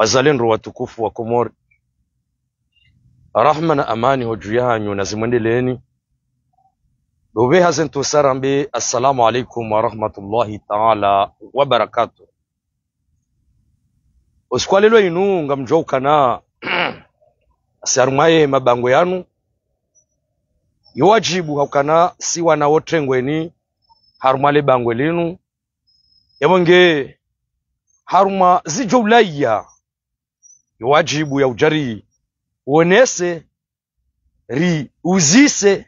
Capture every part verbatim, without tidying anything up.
Wazalendo watukufu wa Komori, rahma na amani ho dju yahanyu na zimwendeleeni. Ndo pvwe haze ntsu sarambe, assalamu alaikum wa rahmatullahi ta'ala wa barakatuh. Usiku wa leo inu ngamdjuwa ukana si harumwa ye mabangwe yanu, yo wadjibu ha ukana si wana wo tengweni harumwa le bangwe linu. Yapvo nge harumwa zidjo ulaya, yo wadjibu ya udja ri wonese, ri uzise,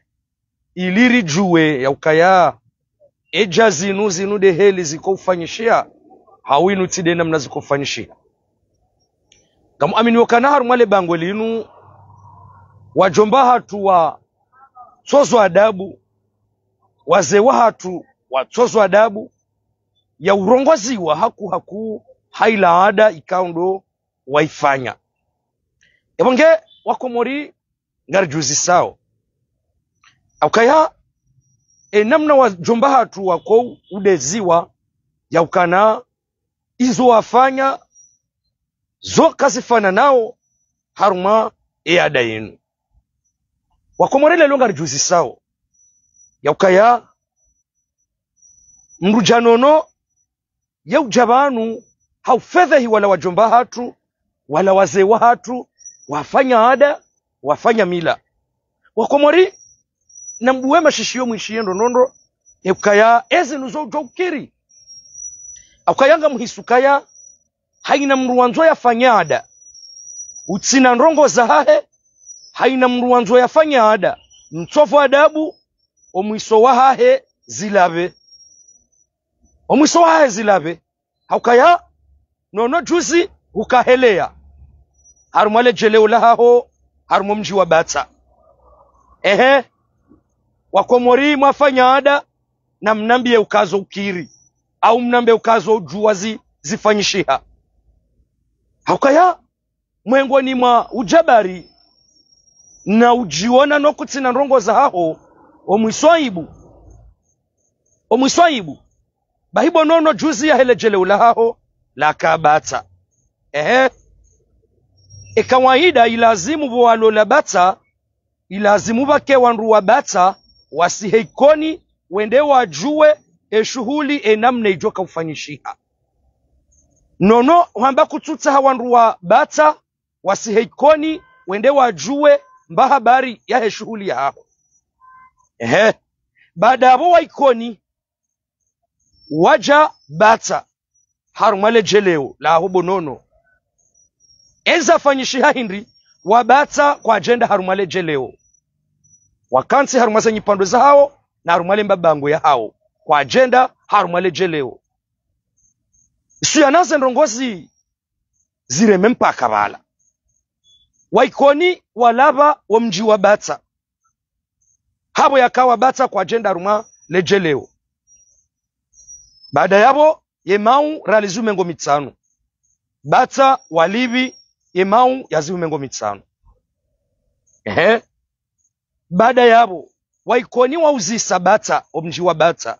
ili ridjuwe ya ukaya edja zinu, zinu nde heli ziko ufanyishiha, hau inu tsi nde namna ziko ufanyishiha. Ngamu amini ukana harumwa le bangwe linu, wadjomba hatru watsozo adabu, wazee wahatru watsozo adabu, ya urongoziwa haku haku ha ila ada ikao ndo waifanya. Yapvo nge wa Komori ngaridjuzisao, ha ukaya e namna wadjomba hatru wako udeziwa, ya ukana izo wafanya zo kazifananao harumwa e ada yinu. Wa Komori leo ngaridjuzisao, ya ukaya mdru dja nono ye udja pvanu ha ufedhehi wala wadjomba hatru, wala wazee wahatru, wafanya ada, wafanya mila. Wa Komori, nambuwe mashishiyo mwishiye ndro ndro ndro, e ukaya ezi nuzo udjo ukiri. Ha ukaya ngamuhisi ukaya haina mdru wandzo yafanye ada, utsina ndrongoo zahahe, haina mdru wandzo yafanye ada, mtsovu adabu, omwiso wahahe zilapve. Omwiso wahahe zilapve. Ha ukaya nono juzi hukaheleya harumwa le djeleo lahaho, harumwa mdji wa Batsa. Ehe, wa Komori mwafanya ada, namnambiye ukazo ukiri, au mnambiye ukazo udjuwa zi, zifanyishiha. Ha ukaya mwengoni mwa ujabari na udjiona no kutsina ndrongoo zahaho, omwiso aibu. Omwiso aibu. Bahi bo nono juzi yahele djeleo lahaho laka Batsa. Ehe. E kawaida ilazimu pvo walola Batsa, ilazimu pvake wandru wa Batsa wasihe Ikoni wende wadjuwe e shuhuli e namna idjoka ufanyishiha. Nono hamba kutsutsaha wandru wa Batsa wasihe Ikoni wende wadjuwe mba habari yahe shuhuli yahaho. Ehe. Baada yapvo wa Ikoni wadja Batsa harumwa le djeleo laho bo nono. Eza fanyishiha hindri? Wa Batsa kwadjenda harumwa le djeleo. Wakantsi harumwa ze nyipandwe zahawo, na harumwa le mabangwe yahawo. Kwadjenda harumwa le djeleo. Isu yanaze ndrongoo zi, zireme mpaka pvala. Wa Ikoni walapva wo mdji wa Batsa. Hapvo yakawa Batsa kwadjenda harumwa le djeleo. Baada yapvo, ye mau ralizi mengo mitsanu. Batsa walipvi ye mau yazi mengo mitsanu. Ehe. Baada yapvo, wa Ikoni wauzisa Batsa, o mdji wa Batsa.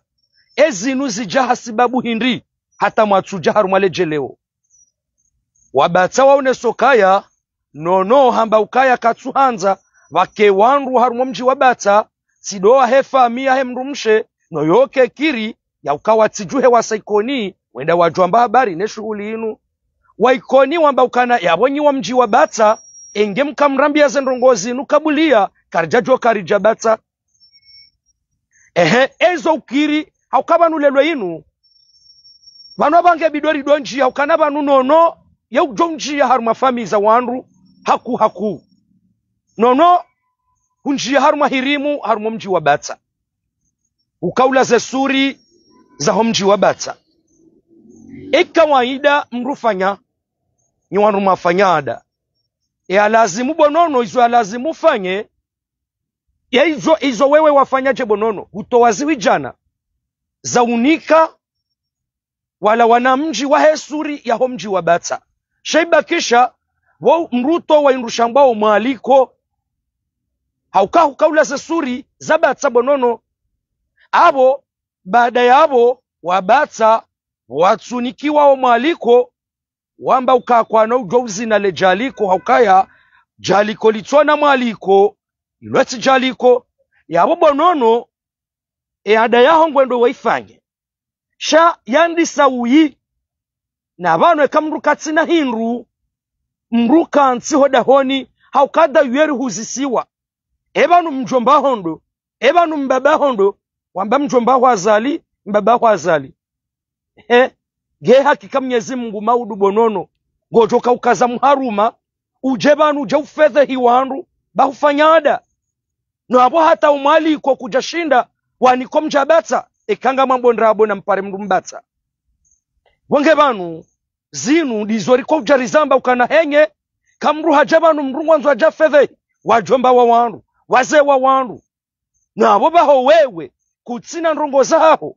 Ezinu zidja ha sibabu hindri, hata mwatsudja harumwa le djeleo. Wa Batsa waonesa ukaya, nono hamba ukaya katsuhandza pvake wandru harumwa mdji wa Batsa, tsi ndo wahe famiyi yahe mdrumshe, no yo kekiri, ya uka watsidjuhe wasa Ikoni, wenda wadjuwa mba habari ne shuhuli inu. Wa Ikoni wamba ukana yapvo nyi wa mdji wa Batsa, enge mkamrambiya ze ndrongoo zinu kabuliya, karidja djo karidja Batsa. Ehe, ezo ukiri, ha uka pvanu leo inu. Pvanu apvange bidori ndo ndjiya, ha ukana pvanu nono, ye udjo ndjiya harumwa famiyi za wandru, haku haku. Nono, hundjiya harumwa hirimu, harumwa mdji wa Batsa. Ukaula ze suri zaho mdji wa Batsa. E kawaida mdru fanya, nyi wandru mwafanya ada. E yalazimu bo nono, izo yalazimu ufanye, ya izo, izo wewe wafanya dje bo nono, hutowa ziwi djana, za unika, wala wana mdji wahe suri yaho mdji wa Batsa. Sha ibakisha, wo mdru utowa indru shambwao mwaliko, ha uka, ha ukaula ze suri za Batsa bo nono. Apvo, baada yapvo, wa Batsa, watsunikiwa o mwaliko, wamba uka kwana udjo uzina le djaliko, haukaya djaliko litsona mwaliko, ilo tsi djaliko. Yapvo bo Nono, e ada yaho ngwendo waifanye. Sha yandisa uyi, na pvanu eka mndru katsina hindru, mndru kantsi ho dahoni, hauka dauyeri huzisiwa. E pvanu mdjomba hondo, e pvanu mbaba hondo, wamba mdjomba hwazali, mbaba hwazali. He, nge hakika Mnyezi Mungu maudu bo Nono, ngodjo kaukaza mharuma, udje pvanu udje ufedhehi wandru, ba hufanya ada. No apvo hata umwaliko kudjashinda, waniko mdjabatsa, eka ngamwambo ndrabo na mpare mndru mbatsa. Pvo nge pvanu, zinu ndizo riko udja rizamba ukana henye, ka mndru hadja pvanu mndru ngwandzo adja fedhehi, wadjomba wa wandru, wazee wa wandru. Na apvo pvaho wewe, kutsina ndrongo zaho.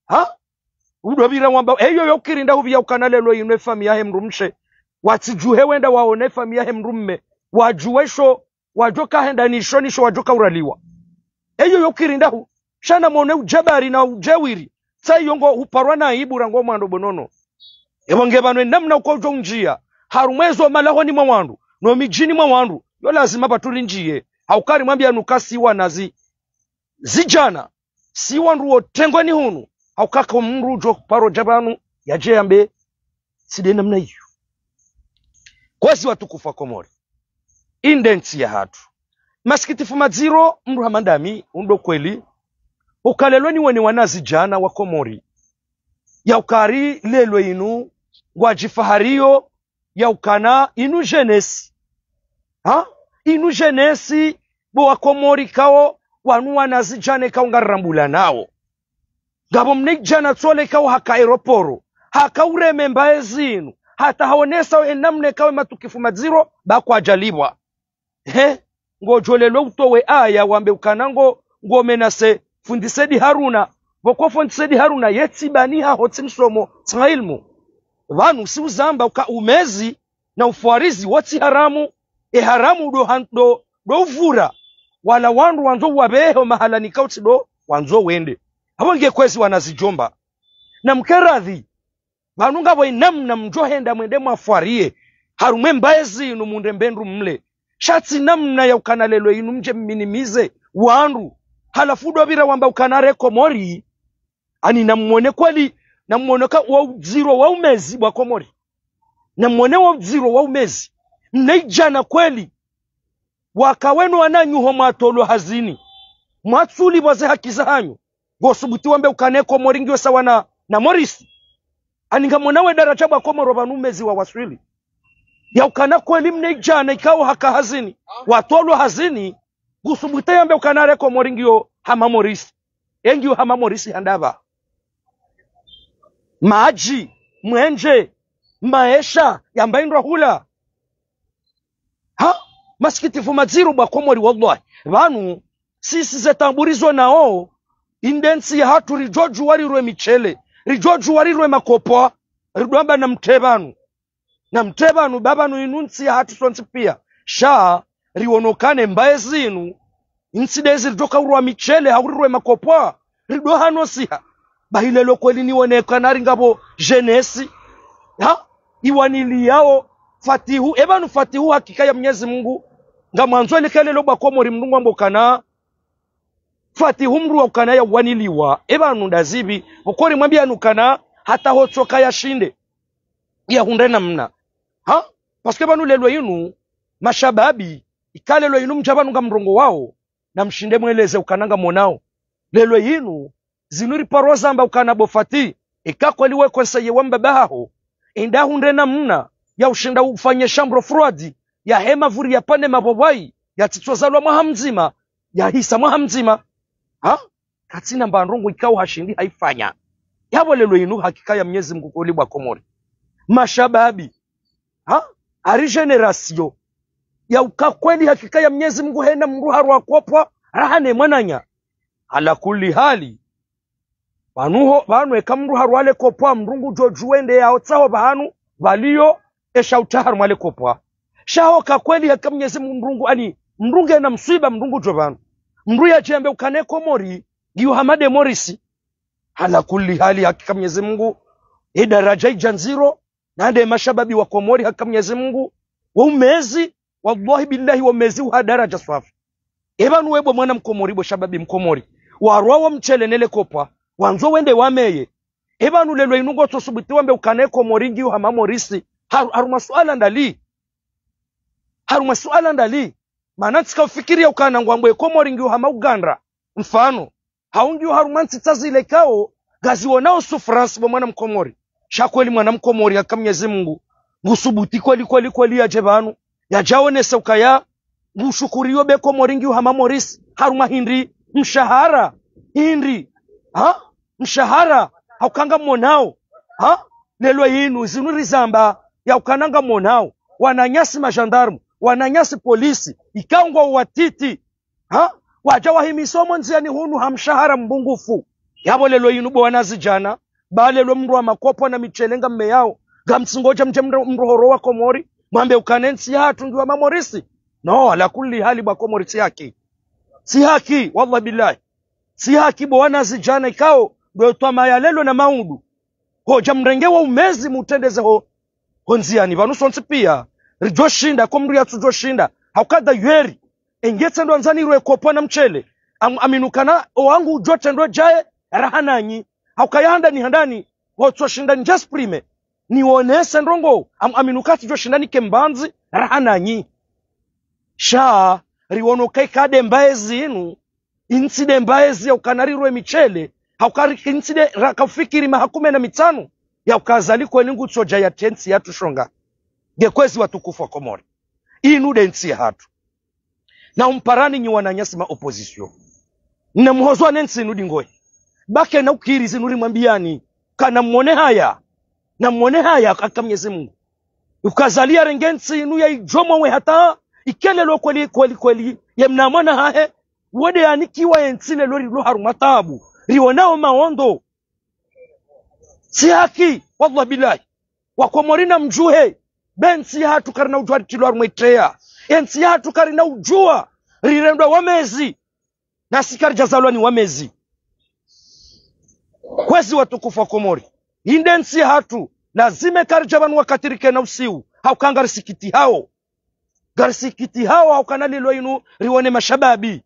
Ha? Udopvira wamba, eyo yo ukiri nda hupviya ukana lelo inu e famiyi yahe mndru mshe. Watsidjuhe wenda waone e famiyi yahe mndru mme. Wadjuwe sho, wadjo kahenda nisho, nisho wadjo kauraliwa. Eyo yo ukiri ndahu. Sha na mwone udjabari na udjewiri. Tsa iyo ngo huparwa na aibu rangu mwando bo Nono. Epvo nge pvanu e namna uko udjo undjiya. Harumwa ezo malahoni mwa wandru. No midjini mwa wandru. Yo lazima pvatsu rindjiye. Hauka ri mwambiya nuka si wanazi zidjana, si wandru wo tengweni hunu, hauka ka mndru udjo paro dja pvanu, yadje yambe, tsi nde namna iyo. Kwezi watukufu wa Komori. Inde ntsi yahatru. Masikitifu madziro, mndru hama ndami, undo kweli. Uka lelo niwone wanazidjana wa Komori. Ya ukari lelo inu, ngwadjifahariyo, ya ukana inu jeunesse. Ha? Inu jeunesse bo wa Komori kao, wanu wanazidjana kao ngarirambula nao. Ngapvo mnazidjana tsole kao haka aéroport. Haka ureme mbaye zinu. Hata haonesa e namna kao e matukufu madziro, ba kwadjalipvwa. He, ngodjo lelo utowe aya wambe ukana ngo, ngo menacé fundi Said Haruna. Pvoko fundi Said Haruna, ye tsi bani haho tsi msomo, tsi na ilmu. Pvanu si uzamba uka umezi na ufwarizi wo tsi haramu, e haramu do han-, do, do uvura, wala wandru wandzo wapvehe o mahala nikao tsi do wandzo wende. Apvo nge kwezi wanazidjomba. Na mkeradhi, pvanu ngapvo e namna mdjo henda mwende mwafwariye, harumwa e mbaye zinu mundre mbe ndru mle. Sha tsi namna ya ukana lelo inu mdje mminimize wandru. Halafu udopvira wamba ukana re Komori. Ani na mwone kweli, na mwone ka wa udziro wa umezi bo wa Komori. Na mwone wa udziro wa umezi. Mnazidjana kweli. Waka wenu wananyaho mwatolwa hazini. Mwatsulipvwa ze haki zahanyu. Ngosubuti wambe ukana e Komori ngiyo sawa na, na Maurice. Ani ngamwona we daradja bo wa Komori pvanu umezi wa waswili. Ya ukana kweli mnazidjana ikao haka hazini. Watolwa hazini. Ngusubuti yambe ukana re Komori ngiyo hama Maurice. E ngiyo hama Maurice handa pva. Madji, mwenje, maesha, yamba indrwa hula. Ha? Masikitifu madziro bo wa Komori wallahi. Pvanu, sisi ze tamburizo nao, inde ntsi yahatru ridjodjuwa rirwe michele, ridjodjuwa rirwe makopwa, ridjwamba na mtre pvanu. Na mtre pvanu, ba pvanu inu ntsi yahatru sontsi piya. Sha, riwono ukana e mbaye zinu, ntsi ndezi ridjo kaurwa michele, hau rirwe makopwa, ridjo hano siha. Bahi lelo kweli niwone ukana ringapvo jeunesse. Ha? Iwaniliyao fatihu, e pvanu fatihu hakika ya Mnyezi Mungu. Ngamwandzo leke lelo bo wa Komori mndru ngwambo ukana fatihu mndru wa ukana ya waniliwa. E pvanu ndazipvi, pvoko ri mwambiya nukana hata hotsoka ya shinde. Ya hundre namna. Ha? Parce que pvanu lelo inu, mashababi, ika lelo inu mdja pvanu ngamrongowao, na mshinde mweleze ukana ngamwonao. Lelo inu, zinu riparo zamba ukana bo Fati, ika kweli we conseiller wa mbaba haho, enda hundre namna ya ushinda ufanye chambre froide, yahe mavuri yapvane mapvopvwayi, yatsitso zalwa mwaha mdzima, yahisa mwaha mdzima. Ha? Katsina mba ndrongo ikao hashindi haifanya. Yapvo lelo inu hakika ya Mnyezi Mungu kweli bo wa Komori. Mashababi. Ha? Ari génération. Ya uka kweli hakika ya Mnyezi Mungu hena mndru harwa kopwa, raha ne mwananya. Ala kulli hali. Pvanu ho, pvanu eka mndru harwa le kopwa, mndru ngudjo djuwa ende yaotsaho pvanu, pvaliyo, esha utsaha harumwa le kopwa. Sha ho ka kweli haka Mnyezi Mungu mndru ngu, ani, mndru ngena mswiba mndru ngudjo pvanu. Mndru yadjambe ukana e Komori, ngiyo hama nde Maurice. Ala kulli hali hakika Mnyezi Mungu, e daradja idja ndziro, Nande mashababi wa Komori haka Mnyezi Mungu, wo umezi, wallahi billahi wo umezi uha daraja swafi. Eba nuwe bo mwana Mkomori, bo shababi Mkomori, warwa wo mchele nele kopwa, wandzo wende wameye. Eba nu lelo inu ngotso subuti wambe ukana ye Komori ngiyo hama Morisi. Haru, haru masuala ndali. Haru masuala ndali. Mana ntsika ufikiri ya ukana ngwambo ye Komori ngiyo hama Uganda. Mfano, hau ngiyo harumwa ntsi tsa zile kao, ngaziwonao souffrance bo mwana Mkomori. Sha kweli mwana Mkomori haka Mnyezi Mungu, ngusubuti kweli, kweli, kweli yadje pvanu, yadje yaonese ukaya ngushukuriyo be Komori ngiyo hama Morisi, harumwa hindri, mshahara, hindri, ha? Mshahara, hauka ngamwonao, ha? Lelo inu, zinu rizamba, ya ukana ngamwonao, wananyasi magendarme, wananyasi polisi, ikao ngwao watiti, ha? Wadja wahimisa omo ndziani hunu ha mshahara mbungufu. Yapvo lelo inu bo wanazidjana, ba lelo mndru wa makopwa na michele ngammeyao, ngamtsingodja mdje mndru, mndru horo wa Komori, mwambe ukana ye ntsi yahatru ngiyo hama Morisi. No, ala kulli hali bo wa Komori tsi haki. Tsi haki, wallah billahi. Tsi haki bo wanazidjana ikao, ndo twamaya lelo na maudu. Hodja mrenge wo umezi mutrendeze ho, ho ndziani. Pvanu sontsi pia, ridjoshinda, ko mndru yatsudjoshinda. Hauka dayeri, enge tsendo andzani rwe kopwa na mchele. Am-, aminu ukana, owangu udjotrendwa djaye, raha nanyi. Hauka ya handani handani, hotsoshinda ndje exprime. Niwonese ndrongo, am-, aminu ukatsidjoshinda nike mbandzi, raha nanyi. Sha, riwono kaika de mbaye zinu, intsi de mbaye zi ya ukana rirwe michele, hauka ri-, intsi de raka ufikiri maha kume na mitsanu, ya uka Azali kweli ngutsodja yatrentsi yatru shonga. Nge kwezi watukufu wa Komori. Inu de ntsi yahatru. Na umparani nyi wananyasi ma opposition. Na muhozwa ne ntsi inu dingoyi. Ba kena ukiri zinu rimwambiyani. Kana mwone haya. Na mwone haya haka Mnyezi Mungu. Uka Azali yarenge ntsi inu ya idjomo we hata ikelelo kweli, kweli, kweli. Ye mna mwana hahe. Wode yanikiwa ye ntsi lelo rilo harumwa tabu. Riwonao maondo. Tsi haki, wallah billahi. Wa Komori na mdjuhe. Be ntsi yahatru karina udjuwa ritrilwa harumwa itreya. Ye ntsi yahatru karina udjuwa. Rirendwa wamezi. Nasi karidjazalwa ni wamezi. Kwezi watukufu wa Komori. Inde ntsi yahatru. Lazima karidja pvanu wakati rikena usiu. Hauka ngarisikitihao. Ngarisikitihao hauka na lelo inu riwone mashababi.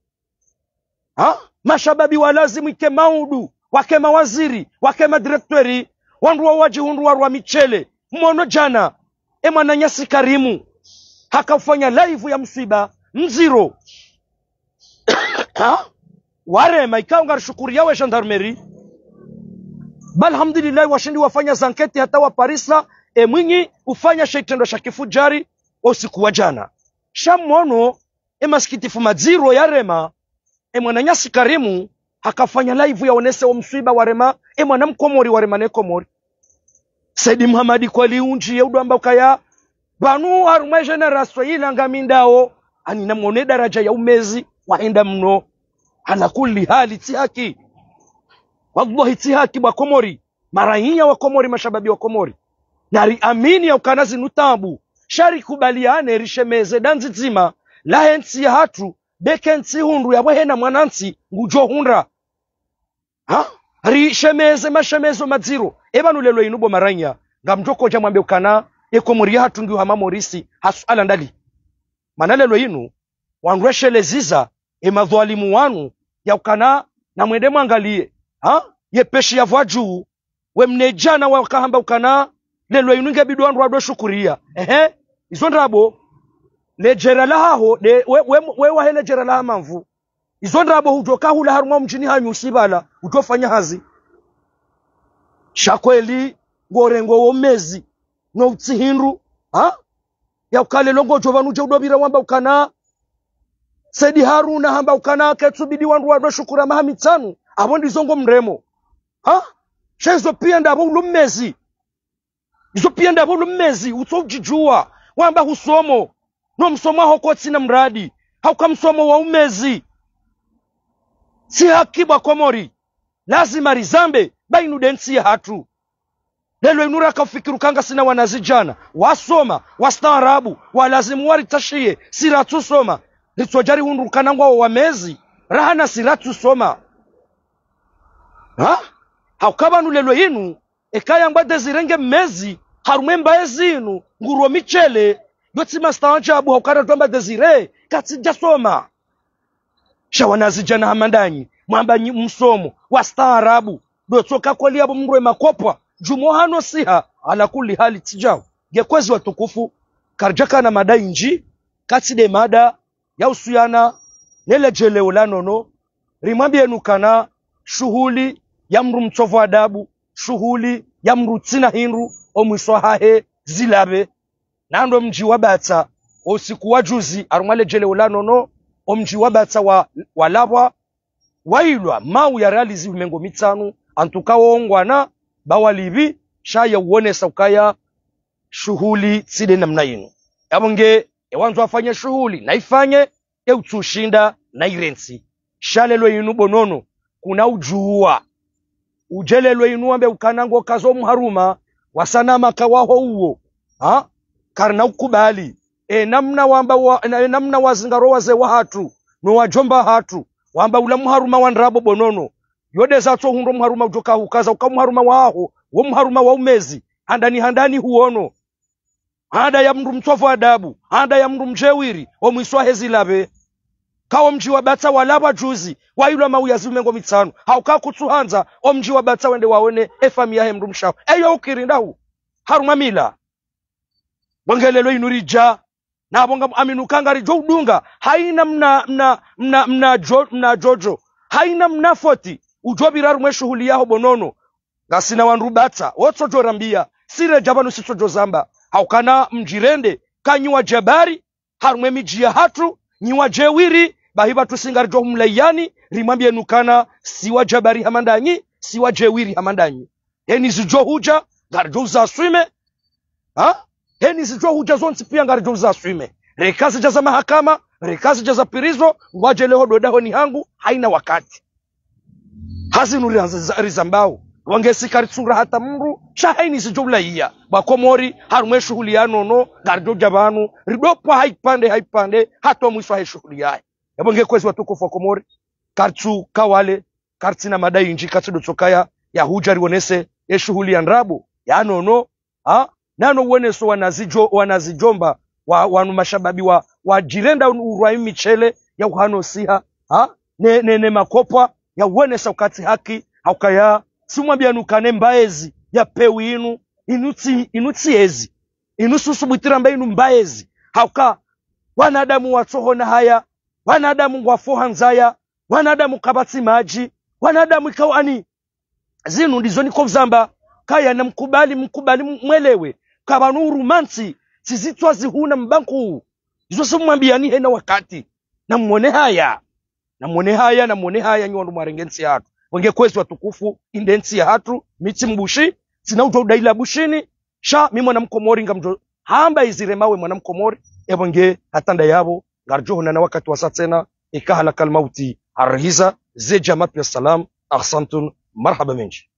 Ha? Mashababi walazimu ike maudu, wake mawaziri, wake madirecteur, wandru wa wadjihundru warwa michele. Mwono djana, e mwananyasi Karimu, haka ufanya live ya mswiba, mdziro. Ha? Warema, ikao ngarishukuriyawo e gendarmerie. Ba alhamdulillah, washindi wafanya zanketi hata waparisa, e mwinyi ufanya she itrendwa sha kifudjari, o usiku wa djana. Sha mwono, e masikitifu madziro yarema, e mwananyasi Karimu, haka ufanya live yaonese o mswiba warema, e mwana Mkomori warema ne Komori. Saidi Muhamadi kweli undjiye udjo amba ukaya, pvanu harumwa e génération yila ngami ndawo, ani na mwone daraja ya umezi, wahenda mno. Ala kulli hali tsi haki. Wallahi tsi haki bo wa Komori. Maraiya wa Komori, mashababi wa Komori. Nari amini ya ukana zinu tabu. Sha rikubaliane rishemeze dandzi dzima lahe ntsi yahatru, be ke ntsi hundru ya pvwehena mwanantsi ngudjo hundra. Ha? Rishemeze mashemezo madziro. E pvanu lelo inu bo maraiya, ngamdjo kodja mwambe ukana, e Komori yahatru ngiyo hama Morisi, ha suala ndali. Mana lelo inu, wandru weshelezeza, e madhwalimu wanu, ya ukana, na mwende mwangaliye. Ha? Ye peshi ya pvwa dju, we mne djana wakahamba ukana, lelo inu nge bidi wandru wadjo shukuriya. Ehe, izo ndrabo, ledjera lahaho, de, we, we, we wahe ledjera laha mamvu. Izo ndrabo hudjo kahula harumwa mdjini hanyu sibala, hudjo fanya hazi. Sha kweli, ngorengo wo mezi, no utsi hindru, ha? Ya uka lelo ngodjo pvanu dje udjo pvira wamba ukana. Saidi Haruna hamba ukana ketsubidi wandru wadjo shukura maha mitsanu. Apvo ndizo ngo mremo. Ha? Sha izo pia ndapvo ulo mmezi. Izo pia ndapvo ulo mmezi. Utso udjidjuwa. Wamba husomo. No msomo waho kotsi na mradi. Hauka msomo wa umezi. Tsi haki bo wa Komori. Lazima rizambe. Ba inu de ntsi yahatru. Lelo inu raka ufikiri uka ngasina wanazidjana, wasoma, wastaarabu, walazimu waritashiye, si ratsusoma, ritsodja rihundru ukana ngwawo wamezi, raha na si ratsusoma. Ha? Hauka pvanu lelo inu, eka yangwa de zirenge mmezi, Harumwa embaye zinu, nguro mishele, yo tsi mastaajabu, hauka radjwamba Désiré, katsidjasoma. Sha wanazidjana hama ndanyi, mwamba nyi msomo, wastaarabu, ndo tsoka kweli yapvo mrwe makopwa, djumwa hano siha, ala kulli hali tsidjao. Nge kwezi watukufu, karidjakana mada indji, katsi nde mada, ya usuyana, ne ledjeleo la nono, rimwambiye nukana, shuhuli, ya mdru mtsovu adabu, shuhuli, ya mdru tsina hindru, omwiso hahe, zilapve, na ndo mdji wa Batsa, o usiku wa juzi, harumwa ledjeleo la nono, omdji wa Batsa wa, walapvwa, wailwa, mau ya riali zihwi mengo mitsanu, antuka wo ngwana, ba walipvi, sha ya uonesa ukaya, shuhuli tsi nde namna inu. Yapvo nge, ewandzo afanye shuhuli, na ifanye, e utsushinda, na irentsi. Sha lelo inu bo nono, kuna udjuwa. Udje lelo inu wambe ukana ngo kazo mharuma, wasana maka waho uwo. Ha? Karina ukubali. E namna wamba wa, na, e namna wazingaro wazee wahatru, no wadjomba hatru, wamba ula mharuma wa ndrabo bo nono. Yo nde zatso hundro mharuma udjoka hukaza, uka mharuma waho, wo mharuma wa umezi, handani handani huono. Handa ya mdru mtsovu adabu, handa ya mdru mdjewiri, omwiso hahe zilapve. Ka omdji wa Batsa walapvwa juzi, wailwa mau ya zihwi mengo mitsanu. Hauka kutsuhandza, omdji wa Batsa wende waone, efamiyi yahe mdru mshe waho. Eyo ukiri ndahu. Harumwa mila. Bo nge lelo inu ridja. Na bo ngamuamini uka ngaridjo udunga. Haina mna, mna, mna, mna djo-, mna djodjo. Haina mna foti. Udjo pvira harumwa eshuhuli yaho bo nono. Ngasina wandru Batsa, wotsodjo rambiya, si redja pvanu sitsodjo zamba. Haukana mdjirende, ka nyi wa djabari, harumwa emidji yahatru, nyi wa djewiri, bahi pvatsu si ngaridjo humlaiyani, rimwambiye nukana, si wa djabari hama ndanyi, si wa djewiri hama ndanyi. Heni zidjo hudja, ngaridjo uza swime, ha? Heni zidjo hudja zontsi piya ngaridjo uza swime. Reka zidja za mahakama, reka zidja za pirizo, ngwadje leho ndo dahoni hangu, haina wakati. Hazinu rianza-, rizambao. Wange si karitsunga hata mdru, sha haini zidjo ulaiya. Bo wakomori, harumwa eshuhuli ya nono, ngaridjo dja pvanu, ridopva haipvandre, haipvandre, hata omwiso hahe shuhuli yahe. Yapvo nge kwezi watukufu wakomori, karitsu kawale, karitsina mada indji, katsi ndo tsoka ya, ya hudja rionese, eshuhuli ya ndrabo, ya nono, ha? Nano uoneso wanazidjo-, wanazidjomba, wa, wanu mashababi wa, wadjirenda unu urwa imishele ya uhano siha, ha? Ne, ne, ne makopwa, ya uonesa ukatsi haki, haukaya, simwambiya nukane mbaezi, ya pewu inu, inu tsi, inu tsi ezi. Inu susu bwitira mba inu mbaezi. Hauka, wanadamu watsohona haya, wanadamu ngwafo ha ndzaya, wanadamu kapvatsi madji, wanadamu ikao ani, zinu ndizo niko uzamba, kaya na mkubali, mkubali mwelewe, kapvanu urumantsi, tsi zitswa zihuna mbanku. Izo simwambiyani hena wakati. Na mwone haya. Na mwone haya, na mwone haya, nyi wandru mwarenge ntsi yahatru. Wange kwezi watukufu, inde ntsi yahatru, mi tsi mbushi, tsina udjo udaila bushini, sha, mi mwana mkomori ngamdjo, hamba izirema we mwana mkomori, yapvo nge hata nda yapvo, ngaridjo honana wakati wasa tsena, eka halakal mauti, harihiza, ze djama piya salam, ahsantun, marhaba mendji.